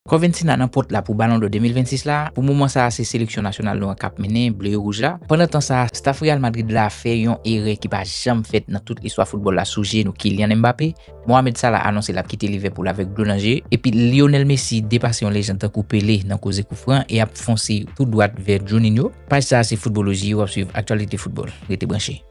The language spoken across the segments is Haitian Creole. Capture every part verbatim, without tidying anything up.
Corventina nan pòt la pou Balon dò de mil vennsis la. Pou moman sa a, se seleksyon nasyonal nou an k ap mennen, ble e wouj la. Pandan tan sa a, staff Real Madrid la fè yon erè ki pa janm fèt nan tout istwa foutbòl la sou jeno Kylian Mbappé. Mohamed Salah anonse l ap kite Liverpool avèk dlo nan je, epi Lionel Messi depase yon lejann tankou Pele nan koze koufran e ap fonse tou dwat vè Juninho. Paj sa a se Foutbòloji, w ap swiv aktyalite foutbòl. Rete branche.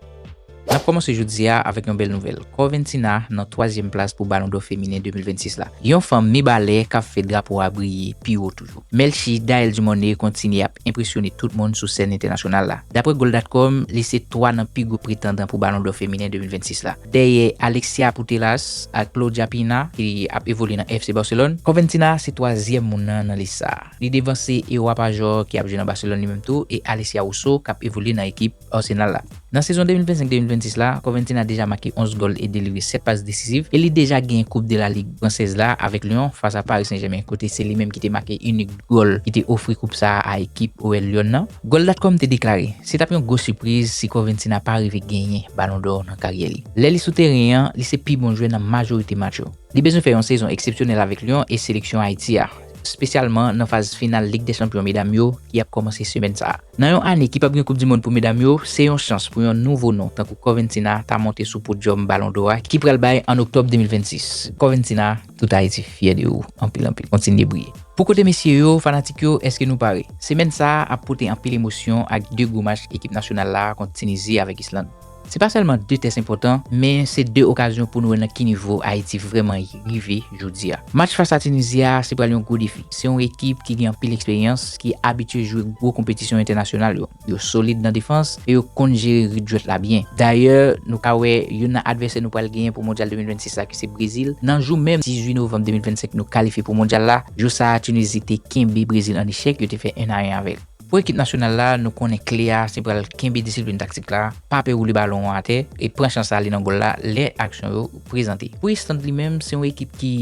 N ap kòmanse jodi a avèk yon bèl nouvèl. Corventina nan twazyèm plas pou Balon dò feminen de mil vennsis la. Yon fanm mibalè k ap fè drapo a briye pi wo toujou. Melchie Daelle du Mornay kontinye ap enpresyone tout moun sou sèn entènasyonal la. Dapre Goal dot com, li se twa nan pi gwo pretandan pou Balon dò feminen de mil vennsis la. Dèyè Alexia Putellas ak Claudia Pina ki ap evolye nan F C Barcelone, Corventina se twazyèm moun nan nan lis sa a. Li devanse Ewa Pajor ki ap jwe nan Barcelone li menm tou e Alessia Russo k ap evolye nan ekip Arsenal la. Nan sezon de mil vennsenk de mil vennsis la, Corventina deja make onz gòl e delivre sèt pas desiziv e li deja genyen Coupe de la Ligue fransèz la avèk Lyon fas a Paris Saint-Germain, kote se li menm ki te make inik gòl ki te ofri koup sa a a ekip O L Lyon nan. Goal dot com te deklare, se t ap yon gwo sipriz si Corventina pa rive genyen Balon dò nan karyè li. Lè li sou teren an, li se pi bon jwè nan majorite match yo. Li bezwen fè yon sezon eksepsyonèl avèk Lyon e seleksyon Ayiti a, espesyalman nan faz final Lig dè Chanpyon medam yo ki ap kòmanse semèn sa a. Nan yon ane ki p ap gen Koup di Mond pou medam yo, se yon chans pou yon nouvo non tankou Corventina ta monte sou podyòm Balon dò a ki pral bay an oktòb de mil vennsis. Corventina, tout Ayiti fyè de ou anpil anpil. Kontinye briye. Pou kote mesye yo, fanatik yo, èske nou pare? Semèn sa a ap pote anpil emosyon ak de gwo match ekip nasyonal la kont Tinizi avèk Island. Se pa sèlman de tès enpòtan, men se de okazyon pou nou wè nan ki nivo Ayiti vrèman rive jodi a. Match fas a Tinizi a, se pral yon gwo defi. Se yon ekip ki gen anpil eksperyans, ki abitye jwe gwo konpetisyon entènasyonal yo. Yo solid nan defans e yo konn jere rit jwèt la byen. Dayè, nou ka wè youn nan advèsè nou pral genyen pou Mondyal de mil vennsis la, ki se Brezil. Nan jou menm dizuit novanm de mil vennsenk nou kalifye pou Mondyal la, jou sa a Tinizi te kenbe Brezil an echèk, yo te fè en a en avè l. Pou ekip nasyonal la, nou konnen kle a se pral kenbe disiplin taktik la, pa pè woule balon an atè e pran chans ale nan gòl la lè aksyon yo prezante. Pou Island li menm, se yon ekip ki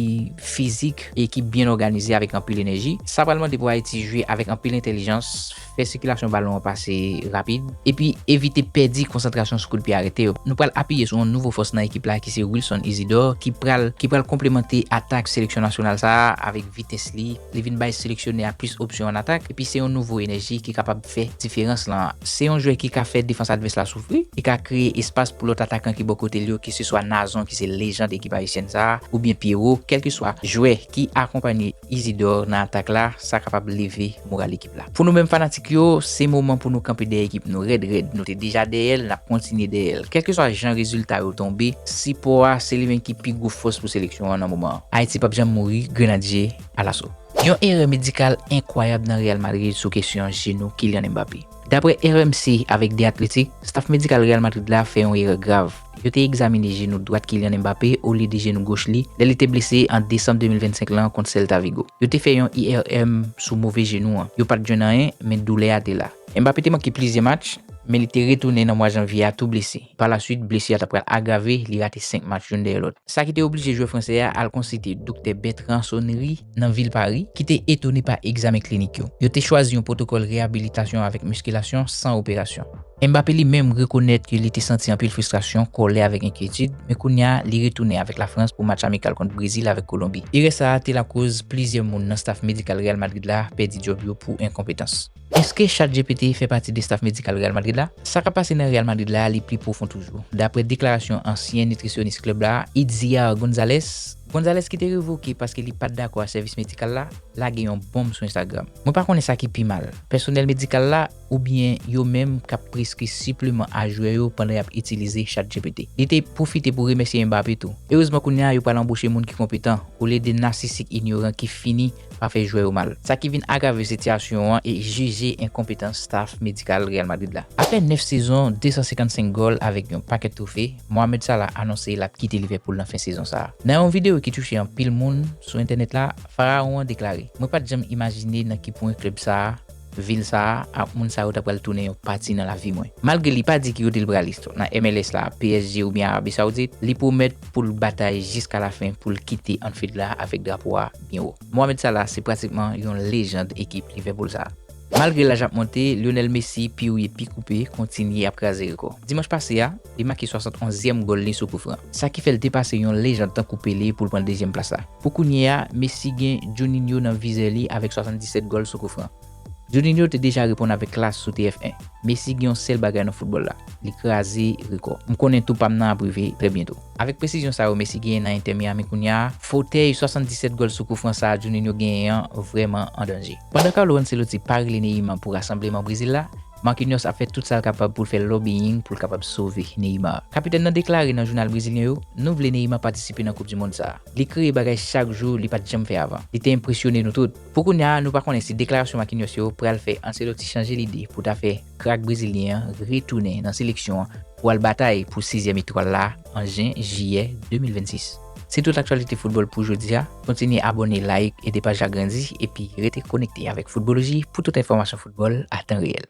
fizik e ki byen òganize avèk anpil enèji. Sa pral mande pou Ayiti jwe avèk anpil entèlijans, fè sikilasyon balon an pase rapid, epi evite pèdi konsantrasyon sou kout pye arete yo. Nou pral apiye sou yon nouvo fòs nan ekip la ki se Wilson Isidor, ki pral, ki pral konplemante atak seleksyon nasyonal sa a avèk vitès li. Li vin bay seleksyonè a plis opsyon an atak, epi se yon nouvo enèji ki kapab fè diferans lan. Se yon jwè ki ka fè defans advès la soufri, li ka kreye espas pou lòt atakan ki bò kote l yo, ki se swa Nazon ki se lejand ekip ayisyèn sa a, oubyen Pierrot, kèlkeswa jwè ki akonpanye Isidor nan atak la, sa kapab leve moral ekip la. Pou nou menm fanatik yo, se moman pou nou kanpe dèyè ekip nou rèd rèd. Nou te deja dèyè l, n ap kontinye dèyè l. Kèlkeswa jan rezilta yo tonbe, sipò a se li menm ki pi gwo fòs pou seleksyon an nan moman an. Ayiti p ap janm mouri, Grenadye alaso. Yon erè medikal enkwayab nan Real Madrid sou kesyon jenou Kylian Mbappé. Dapre R M C avèk The Athletic, staff medikal Real Madrid la fè yon erè grav. Yo te egzamine jenou dwat Kylian Mbappé olye de jenou goch li lè li te blese an desanm de mil vennsenk lan kont Celta Vigo. Yo te fè yon I R M sou move jenou an. Yo pa t jwenn anyen, men doulè a te la. Mbappé te manke plizyè match, men li te retounen nan mwa janvye a tou blese. Pa laswit, blesi a ta pral agrave, li rate senk match youn dèyè lòt. Sa ki te oblije jwè fransè a al konsilte Doktè Bertrand Sonnery nan vil Pari, ki te etone pa egzamen klinik yo. Yo te chwazi yon pwotokòl reyabilitasyon avèk miskilasyon san operasyon. Mbappé li menm rekonèt ke li te santi anpil fristrasyon, kòlè avèk enkyetid, men kounye a, li retounen avèk Lafrans pou match amikal kont Brezil avèk Kolonbi. Erè sa a te lakoz plizyè moun nan staff medikal Real Madrid la pèdi djòb yo pou enkonpetans. Èske ChatGPT fè pati de staff medikal Real Madrid la? Sa k ap pase nan Real Madrid la, li pi pwofon toujou. Dapre deklarasyon ansyen nitrisyonis klèb la, Itziar Gonzalez, Gonzalez ki te revoke paske li pa t dakò ak sèvis medikal la, lage yon bonm sou Instagram. Mwen pa konnen sa ki pi mal, pèsonèl medikal la oubyen yo menm k ap preskri sipleman a jwè yo pandan y ap itilize ChatGPT. Li te pwofite pou remèsye Mbappé tou. Erezman kounye a yo pral anboche moun ki konpetan, olye de nasisik inyoran ki fini pa fè jwè yo mal. Sa ki vin agrave sitiyasyon an e jije enkonpetans staff medikal Real Madrid la. Apre nèf sezon, de san senkannsenk gòl avèk yon pakèt twofe, Mohamed Salah anonse l ap kite Liverpool nan fen sezon sa a. Nan yon videyo ki touche anpil moun sou entènèt la, Farawon an deklare, mwen pa t janm imajine nan ki pwen klèb sa a, vil sa a ak moun sa yo ta pral tounen yon pati nan lavi mwen. Malgre li pa di ki kote l prale, nan M L S la, P S G oubyen Arabi Sawoudit, li pwomèt pou l batay jiska lafen pou l kite Anfield la avèk drapo a byen wo. Mohamed Salah se pratikman yon lejand ekip Liverpool sa a. Malgre laj ap monte, Lionel Messi, pi wi pi koupe, kontinye ap kraze rekò. Dimanch pase a, li make swasannonzyèm gòl li sou koufran, sa ki fè l depase yon lejann tankou Pele pou l pran dezyèm plas la. Pou kounye a, Messi gen Juninho nan vizè li avèk swasanndisèt gòl sou koufran. Juninho te deja reponn avèk klas sou T F un. Messi gen yon sèl bagay nan foutbòl la, li kraze rekò. M konnen tou pa m nan ap rive trè byento. Avèk presizyon sa yo Messi genyen nan Inter Miami kounye a, fotèy swasanndisèt gòl sou koufran sa a Juninho genyen an vrèman an danje. Pandan Carlo Ancelotti pa rele Neymar pou rasanbleman Brezil la, Marquinhos ap fè tout sa l kapab pou l fè lobbying pou l kapab sove Neymar. Kapitèn nan deklare nan jounal brezilyen yo, nou vle Neymar patisipe nan Koup di Mond sa a. Li kreye bagay chak jou li pa t janm fè avan. Li te enpresyone nou tout. Pou kounye a, nou pa konnen si deklarasyon Marquinhos yo pral fè Ancelotti chanje lide pou ta fè krak brezilyen an retounen nan seleksyon an pou al batay pou sizyèm etwal la an jen, jiyè de mil vennsis. Se tout aktyalite foutbòl pou jodi a. Kontinye abòne, like, ede paj la grandi, epi rete konekte avèk Footballogy pou tout enfòmasyon foutbòl a tan reyèl.